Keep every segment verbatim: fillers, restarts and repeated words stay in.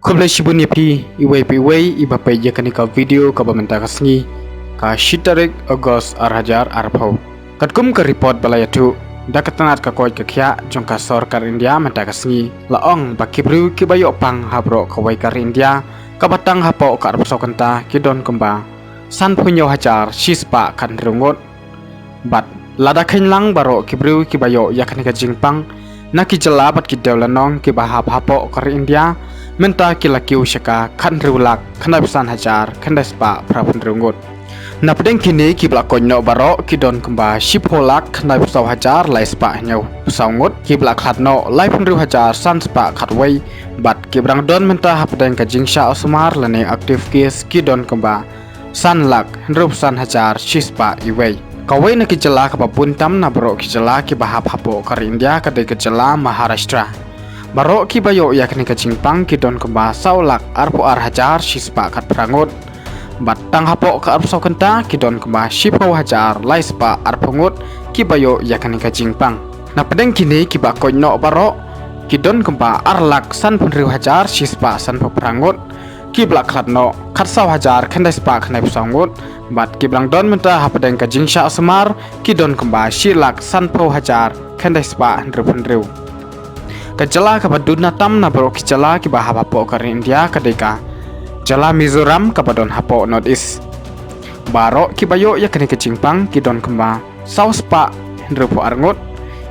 Khublei shibun ïa phi iwei pa iwei iba peit ïa kane ka video kaba mynta ka sngi, ka shi tarik August ar hajar arphew. Katkum ka report ba la ïathuh da ka tnat ka koit ka khiah jong ka sorkar India mynta ka sngi, la ong ba ki briew kiba ïoh pang ha baroh kawei ka ri India kaba tang hapoh ka arphew saw kynta ki don kumba sanphew hynñiew hajar shispah khathynriew ngut. Bad lada kheiñ lang baroh ki briew kiba ïoh ïa kane ka jingpang na ki jylla bad ki dewlynnong kiba hap hapoh ka ri India, mynta ki la kiew sha ka khathynriew lak khyndaiphew san hajar khyndaispah phraphew hynriew ngut. Napdeng kine kiba la koit noh baroh ki don kumba shiphew lak khyndaiphew saw hajar laispah hynñiewphew saw ngut, kiba la khlad noh laiphew hynriew hajar sanspah khatwei, bad kiba dang don mynta hapdeng ka jingshah sumar lane active case ki don kumba san lak hynriewphew san hajar shispah iwei. Kawei na ki jylla kaba bun tam na baroh ki jylla kiba hap hapoh ka ri India ka dei ka jylla Maharashtra. Baroh kiba ïoh ïa kane ka jingpang ki don kumba saw lak arphew ar hajar shispah khatphra ngut. Bad tang hapoh ka arphew saw kynta ki don kumba shiphew hajar laispah arphew ngut kiba ïoh ïa kane ka jingpang. Napdeng kine kiba koit noh baroh ki don kumba ar lak sanphew hynriew hajar shispah sanphew phra ngut, kiba la khlad noh khatsaw hajar khyndaispah khyndaiphew saw ngut, bad kiba dang don mynta hapdeng ka jingshah sumar ki don kumba shi lak sanphew hajar khyndaispah hynriewphew hynriew. Ka jylla kaba duna tam na baroh ki jylla kiba hap hapoh ka ri India ka dei ka jylla Mizoram kaba don hapoh North East. Baroh kiba ïoh ïa kane ka jingpang ki don kumba saw spah hynriewphew ar ngut,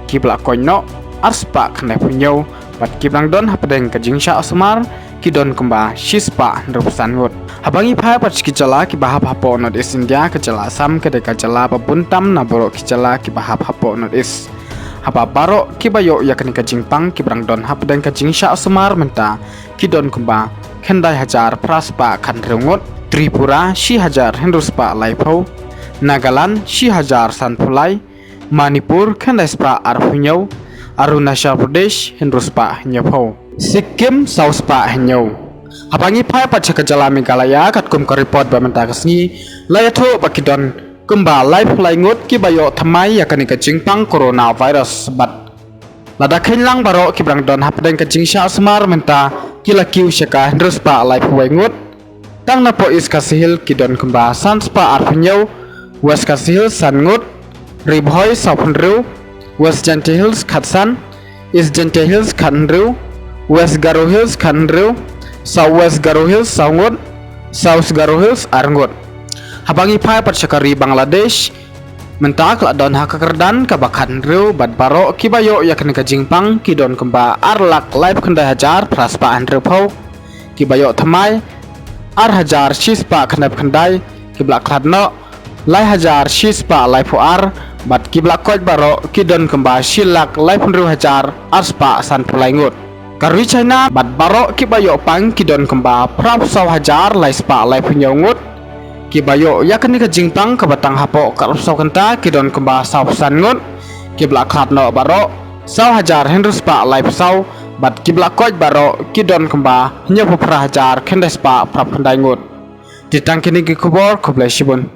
kiba la koit noh ar spah khyndaiphew hynñiew, bad kiba dang don hapdeng ka jingshah sumar ki don kumba shi spah hynriewphew san ngut. Haba ngi phai pat sha ki jylla kiba hap hapoh North East India, ka jylla Assam ka dei ka jylla ba bun tam na baroh ki jylla kiba hap hapoh North East. Haba baroh kiba ïoh ïa kane ka jingpang kiba dang don hapdeng ka jingshah sumar mynta ki don kumba khyndai hajar phra spah khathynriew ngut, Tripura shi hajar hynriew spah laiphew, Nagaland shi hajar sanphew lai, Manipur khyndai spah arphew hynñiew, Arunachal Pradesh hynriew spah hynñiewphew, Sikkim saw spah hynñiew. Haba ngi phai pat sha ka jylla Meghalaya, katkum ka report ba mynta ka sngi la ïathuh ba ki don kumba laiphew lai ngut kiba ïoh thymmai ïa kane ka jingpang coronavirus, bad lada kheiñ lang baroh kiba dang don hapdeng ka jingshah sumar mynta ki la kiew sha ka hynriew spah laiphew wei ngut. Tang napoh East Khasi Hills ki don kumba san spah arphew hynñiew, West Khasi Hills san ngut, Ri Bhoi sawphew hynriew, West Jaintia Hills khatsan, East Jaintia Hills khathynriew, West Garo Hills khathynriew, South West Garo Hills saw ngut, South Garo Hills ar ngut. Haba ngi phai pat sha ka ri Bangladesh, mynta ka la don ha ka kyrdan kaba khathynriew, bad baroh kiba ïoh ïa kane ka jingpang ki don kumba ar lak laiphew khyndai hajar phra spah hynriewphew, kiba ïoh thymmai ar hajar shi spah khyndaiphew khyndai, kiba la khlad noh lai hajar shi spah laiphew ar, bad kiba la koit baroh ki don kumba shi lak laiphew hynriew hajar ar spah sanphew lai ngut. Ka ri China bad baroh kiba ïoh pang ki don kumba phraphew saw hajar lai spah laiphew hynñiew ngut, kiba ïoh ïa kane ka jingpang kaba tang hapoh ka arphew saw kynta ki don kumba sawphew san ngut, kiba la khlad noh baroh saw hajar hynriew spah laiphew saw, bad kiba la koit baroh ki don kumba hynñiewphew phra hajar khyndai spah phraphew khyndai ngut. Te tang kine ki khubor, khublei shibun.